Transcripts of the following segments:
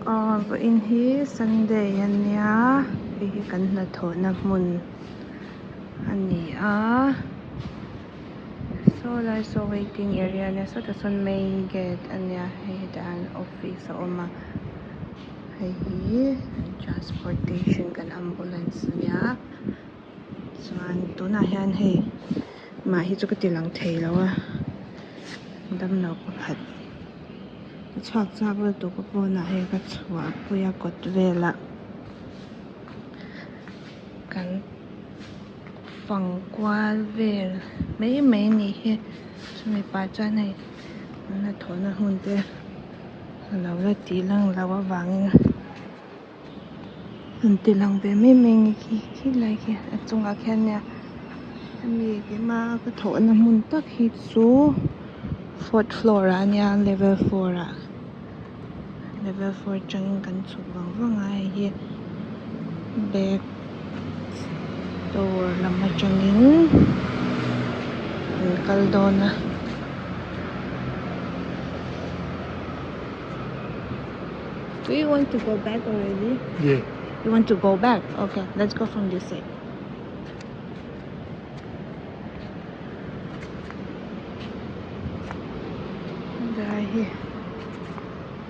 Aw vawiin hi sunday ania hei hi kan hnathawhna hmun a ni a saw lai saw waiting area ania sawtah sawn main gate ania hei hetah hian office a awm a hei hi transportation kan ambulance ania chuan tunah hian hei mah hi chu ka ti lang thei lo a damlo pakhat a chhuak chak lutuk a pawnah hei ka chhuah pui a kawt velah kan fang kual vel mai mai a nih hi chumi pah chuan hei an hnathawhna hmun te a lo la tih lang loh avangin. An ti lang ve mai mai a ni khi khilai khi a chungah khian nia hemi keima ka thawhna hmun tak hi chu fourth floor ah ania level four ah level four atangin kan chhuk vang vang a hei hi bag store lam atangin an kal dawn a. Do you want to go back already? Yeah. You want to go back? Okay, let's go from this side. Lai hi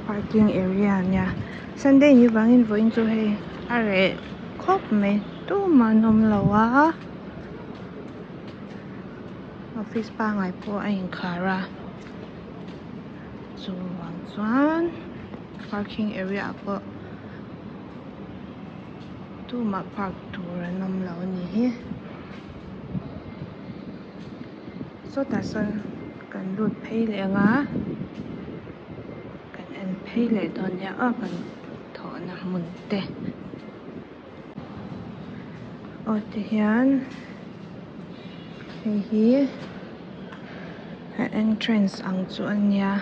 parking area ania Sunday ni vangin vawiin chu hei a reh khawp mai tumah an awm lo a office pangngai pawh a inkhar a. Chuvang chuan parking area ah pawh tumah park tur an awm lo a ni hi sawtah sawn kan lut phei leh ang a kan en phei leh dawn nia aw kan thawhna hmun te aw tihian hei hi. A entrance ang chu a nia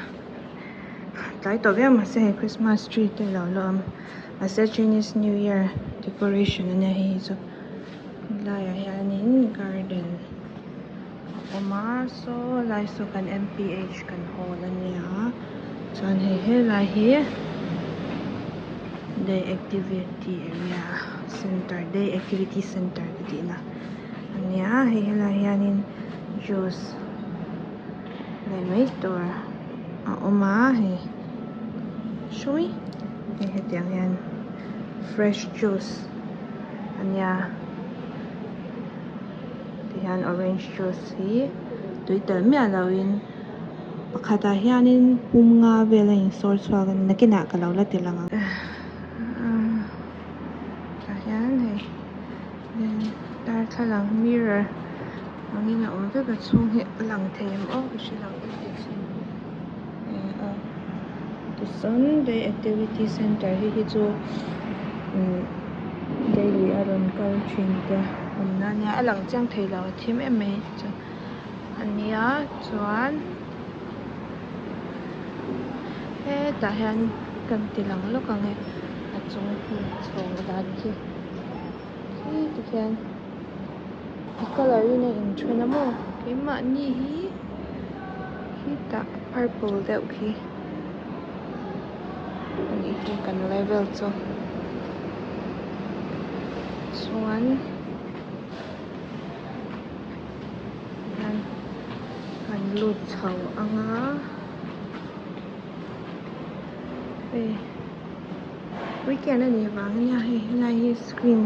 tlai tawh viau mahse hei christmas tree te alo la awm mahse chinese new year decoration a nia hei hi chu helaiah hianin garden a awm a saw lai saw kan M P H kan hall a nia chuan hei helai hi day activity area center day activity center ka tihna a nia hei helaiah hianin. Juice lei mai tur a awm a hei hrui hei hetiang hian fresh juice a nia tihian orange juice hi tui tel miah lo in pakhatah hianin pum nga vel a insawr chhuak a ni nakinah ka lo la ti lang ang tah hian hei. Darthlalang mirror angin a awm vek a chhung hi a lang thei em aw ka hre lo tichuan day activity center hi hi chu umm daily a rawn kal thin te awmna ania a lang chiang thei lo a thim em mai chu ania chuan hetah hian kan ti lang lawk ang e a chung khi chhawng dan khi. Khi tikhian a colour in a inthen a maw keimahni hi khitah purple deuh khi a nih hi kan level chu chuan hian kan lut chho ang a hei. Weekend a nih vang ania hei helai hi screen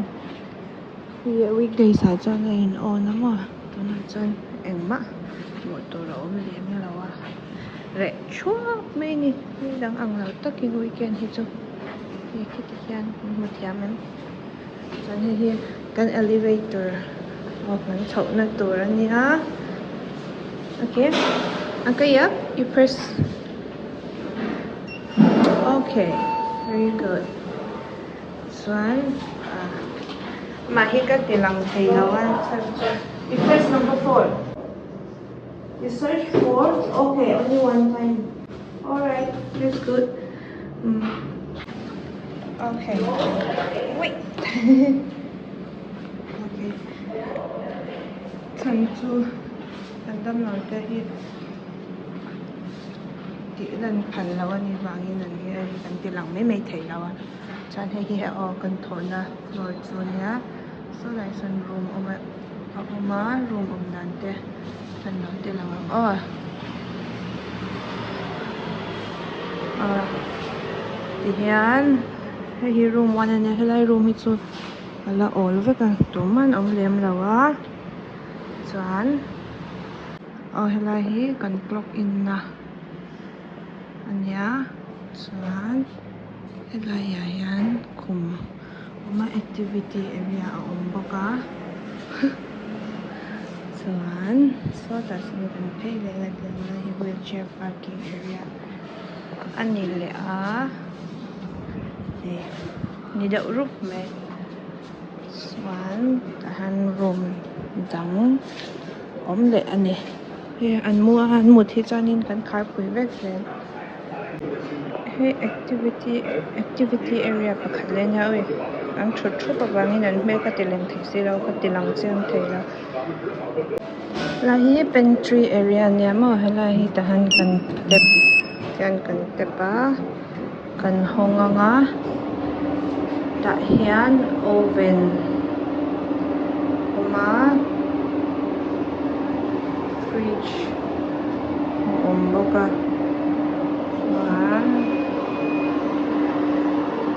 hi weekdays ah chuan a in on a maw tunah chuan engmah hmuh tur a awm lem lo a reh thuap mai a ni ni dang ang lo takin weekend hi chu hei khiti hian kan hmu thiam em chuan hei hi kan elevator aw kan chhohna tur a nia okay okay yup you press. Okay, very good. Chuan ah amah hi ka ti lang thei lo a chhan chu you press number four. You search for okay only one time. Alright, that's good. Um, okay. Wait. Okay. Chhan chu kan damlo te hi. Tih lan phal loh a nih vangin an hi hei kan ti lang mai mai thei lo a chuan hei hi aw kan thawhna floor chu a nia saw lai sawn room awm a a awm a room awm dan te kan lo ti lang ang aw ah tihian hei hi room one a nia helai room hi chu a la awl vek a tumah an awm lem lo a chuan. Aw helai hi kan clock in na a nia chuan helai ah hian khum a awm a activity area a awm bawk a chuan sawtah sawn kan phei leh a helai hi wheelchair parking area a ni leh a hei ni deuh rup mai. Chuan tah hian room dang awm leh a ni hei an mu a an mut hi chuanin kan kharpui vek zel hei activity activity area pakhat leh a nia awi an thut thup avangin an hmel ka ti lem thei silo ka ti lang chiang thei lo helai hi pantry area a nia maw helai hi tah hian kan tap hian kan tap a. Kan hawng ang a tah hian oven a awm a fridge a awm bawk a chuan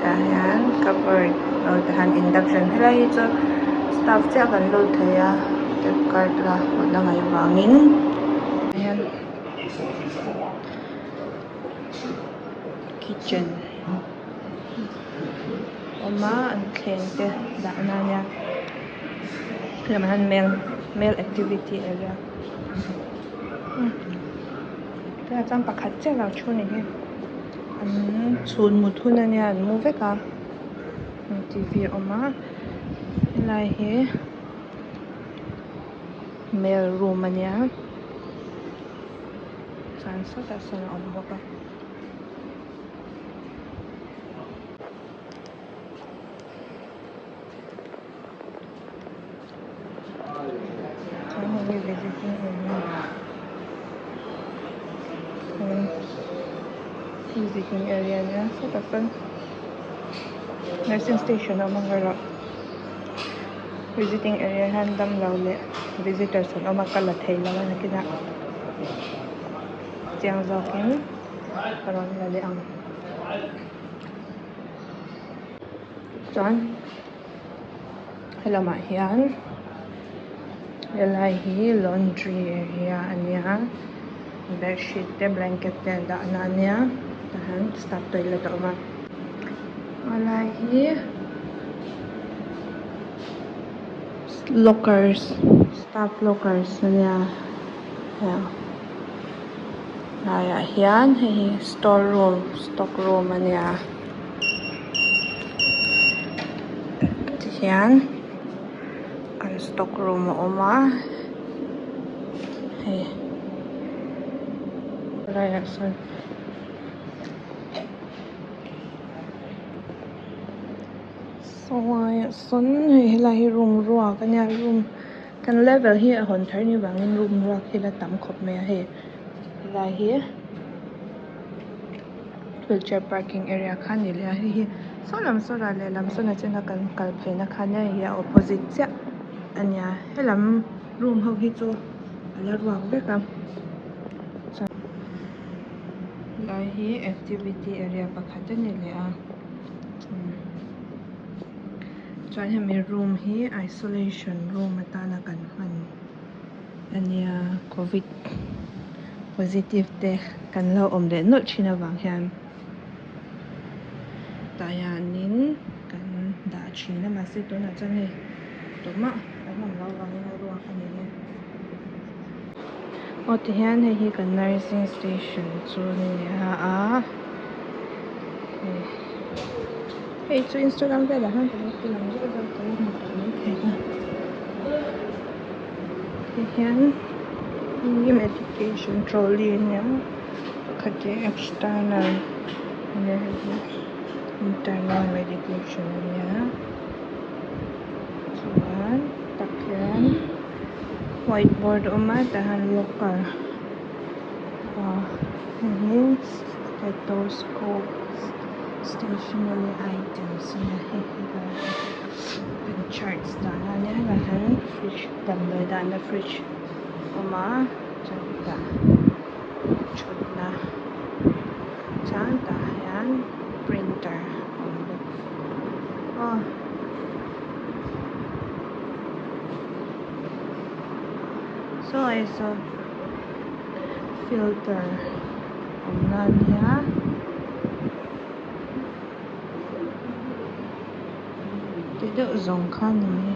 tah hian cupboard aw tah hian induction helai hi chu staff chiah kan lut thei a tap card la hawn a ngaih vangin hian. Kitchen awm a an thleng te dahna ania helamah hian male male activity area tunah chuan pakhat chiah lo thu ni hi an chhun mut hun ania an mu vek a t v a awm a helai hi male room ania. Chuan sawtah sawn a awm bawk a. Chuan hei hi visiting area visiting area a nia sawtah sawn nursing station a awm ang erawh visiting area hian damlo leh visitors an awm a ka la thei lo a nakinah. Chiang zawkin ka rawn la leh ang. Chuan helamah hian helai hi laundry area a nia bedsheet te blanket te an dahna a nia tah hian staff toilet a awm a helai hi lockers staff lockers a nia. Tlaiah hian hei hi store room stock room a nia tihian kan stock room a awm a hei helaiah sawn. Sawlaiah sawn hei helai hi room ruak a nia room. Kan level hi a hawn thar ni vangin room ruak hi la tam khawp mai a hei helai hi wheelchair parking area kha a ni leh a hei hi saw lam saw lah lehlam sawn a chena kan kal pheina kha nia hei hi a opposite chiah a nia helam room ho hi chu a la ruak vek a chuan helai hi activity area pakhat a ni leh a. Chuan hemi room hi isolation room atana kan hman a nia covid positive te kan lo awm leh nawlh thin avang hian tah hianin kan dah thin a mahse tunah chuan hei tumah an awm loh avangin a ruak a ni e. Aw tihian hei hi kan nursing station chu a ni a hei. Hei chu Instagram velah hian ka lo ti lang zeuh zeuh tawh a hmu tawh maithei a tihian medication trolley a nia pakhat hi external a nia hei hi internal medication a nia chuan tak hian white board a awm a tah hian locker ahh. Hei hi stethoscope stationery items a nia hei helai hi kan charge dahna a nia helaiah hian fridge damdawi dahna fridge a awm a chuan hetah thutna chuan tah hian printer a awm bawk aw. Saw ai saw filter awmna a nia ti deuh zawng kha a ni mai.